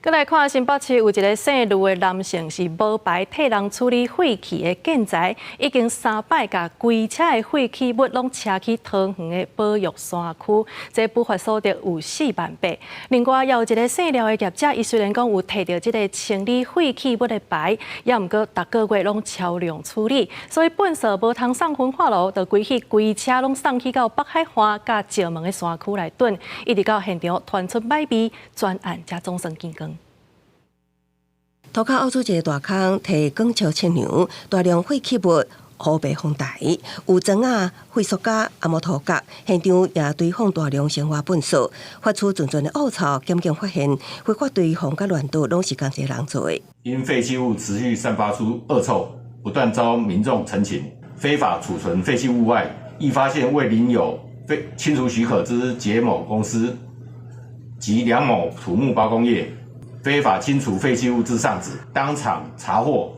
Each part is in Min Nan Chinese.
閣來看新北市有一个姓呂的男性是無牌替人處理廢棄的建材，已經三擺共規車的廢棄物攏車去桃園的保育山區，這不法所得有4萬8。另外，也有一个姓廖的業者，伊雖然講有提著這个清理廢棄物的牌，也毋過逐个月攏超量處理，所以糞埽無通送焚化爐，就規去規車攏送去到北海岸佮石門的山區來囤，一直到現場傳出歹味，專案才總算見光。塗跤挖出一个大空，提鋼鍬測量，大量廢棄物烏白放大，有磚仔、廢塑膠、啊無塗角，現場也堆放大量生活糞埽，發出陣陣的惡臭。檢警發現，非法堆放佮亂倒攏是仝一个人做的。因廢棄物持續散發出惡臭，不斷遭民眾陳情，非法儲存廢棄物外，亦發現未領有廢清除許可之捷某公司及梁某土木包工業非法清除廢棄物之上址，當場查獲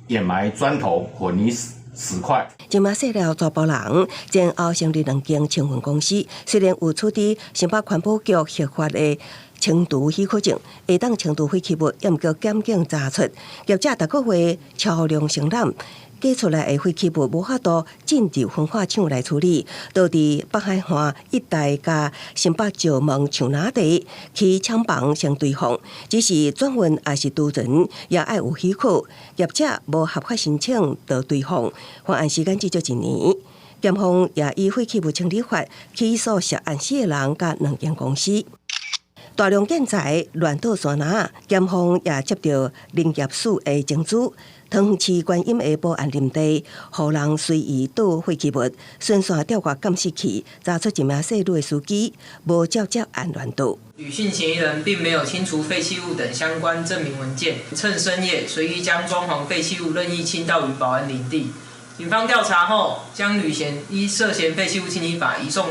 掩埋磚頭、混凝石塊。這名姓廖查埔人，前後成立兩間清運公司，雖然有取得新北環保局核發的清除許可證，會當清除廢棄物，也毋過檢警查出業者逐个月超量承攬。計出來的廢棄物無法度進入焚化廠來處理，都佇北海岸一帶佮新北石門樹林地起廠房先堆放，只是轉運抑是貯存，也愛有許可。業者無合法申請就堆放，犯案時間至少一年。檢方也以廢棄物清理法起訴涉案四个人佮兩間公司。大量建材亂倒山林，檢方也接著林業署的證據。桃園市觀音的保安林地，予人隨意倒廢棄物，循線調閱監視器，查出一名姓呂的司機無照接案亂倒。呂姓嫌疑人並沒有清除廢棄物等相關證明文件，趁深夜隨意將裝潢廢棄物任意傾倒於保安林地。警方調查後，將呂嫌依涉嫌廢棄物清理法移送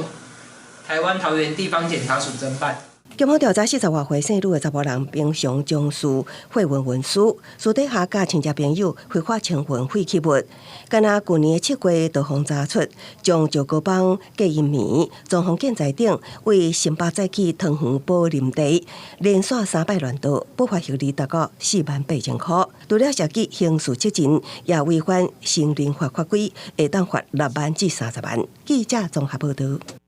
台灣桃園地方檢察署偵辦。檢方調查40外歲姓呂的查埔人，平常從事貨運運輸，私底下佮親戚朋友非法清運廢棄物。敢若舊年7月，就予查出將石膏板、隔音棉、裝潢建材等，為新北載去桃園保林地，連續三擺亂倒，不法獲利達到4萬8千箍。除了涉及刑事責任，也違反森林法法規，會當罰6萬至30萬。記者綜合報導。